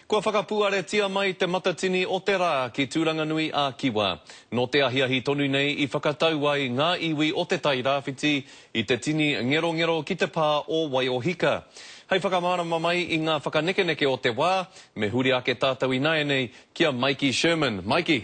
Kua whakapuaretia mai te matatini o te rā ki Tūranganui a Kiwa. Nō te ahiahi tonu nei i whakatau ai ngā iwi o Te Tai Rāwhiti i te tini ngerongero ki te pā o Waiohika. Hei whakamārama mai i ngā whakanekeneke o te wā, me huri ake tātou ināianei ki a Maiki Sherman. Maiki!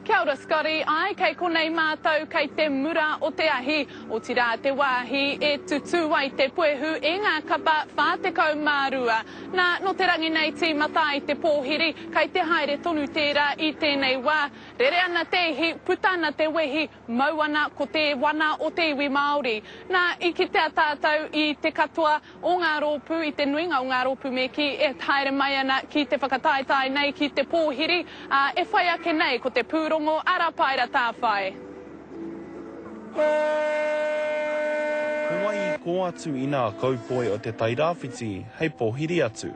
Kia ora Scotty, ae kei konei mātou kei te mura o te ahi, otirā te wāhi e tutū ai te puehu i ngā kapa 42. Nā, nō te rangi nei tīmata ai te pōhiri, kei te haere tonu tērā i tēnei wā. Rere ana te ihi, puta ana te wehi, mau ana ko te wana o te iwi Māori. Nā, i kitea tātou i te katoa o ngā rōpū, i te nuinga o ngā rōpū me kī, e haere mai ana ki te whakataetae nei ki te pōhiri, ā, e whai ake nei ko te pūrongo a Rapaera Tāwhai. Ko wai i kō atu i nā kaupoi o Te Tairāwhiti hei pōhiri atu?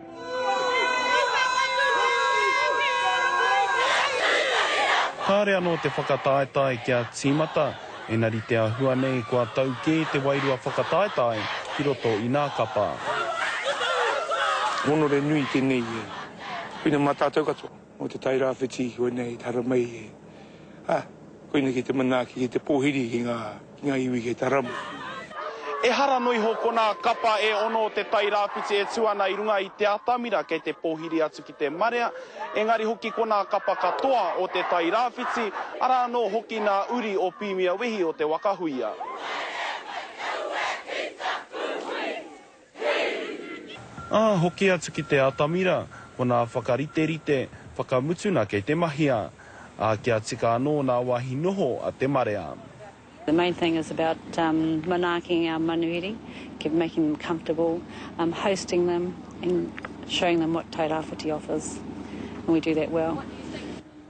Kāre anō te whakataetae kia tīmata, Engari te ahua nei kua tau kē te wairua whakataetae ki roto i nā kapa. Honore nui tenei e. Koina ma tatou katoa mo te Tairāwhiti koinei te haramai e. Ah, koina ki te manaaki, ki te pohiri ki nga, ki nga iwi kei te haramai. Ehara no iho ko nā kapa e ono o te Tairāwhiti e tū ana i runga i te atamira kei te pōhiri atu ki te marea, Engari hoki ko nā kapa katoa o Te Tai Rāwhiti, arā anō hoki nā uri o Pīmia Wehi o Te Waka Huia. Ā, hoki atu ki te atamira, ko nā whakariterite, whakamutuna kei te mahia, ā, kia tika anō nā wāhi noho a te marea. The main thing is about manaaking our manuhiri, making them comfortable, hosting them and showing them what Tairāwhiti offers and we do that well.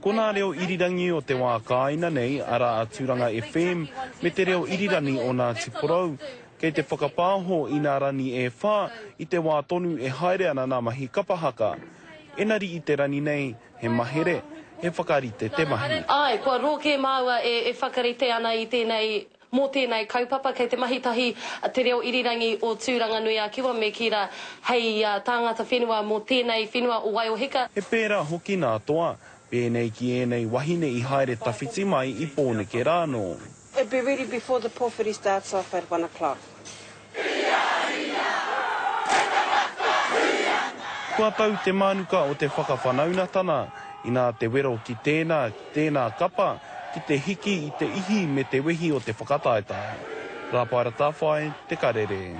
Ko nā reo irirangi o te wā kāina nei, arā a Tūranga FM me te reo irirangi o Ngāti Porou, kei te whakapāho i nā rani e whā i te wā tonu e haere ana nā mahi kapa haka. Enari i te rani nei, He mahere, he whakarite te mahi. Āe, kua roa kē māua e whakarite ana i tēnei, mō tēnei kaupapa. Kei te mahi tahi Te Reo Irirangi o Tūranganui-a-Kiwa me kī rā, hei tāngata whenua mō tēnei whenua o Waiohika. He pērā hoki nā Toa, pēnei ki ēnei wahine i haere tawhiti mai i Pōneke rānō. It'd be ready before the pōwhiri starts off at one o'clock. Kua tau te mānuka o te whakawhanaungatana, inā te wero ki tēnā, ki tēnā kapa, ki te hiki i te ihi me te wehi o te whakataetae. Rāpaera Tawhai, Te Karere.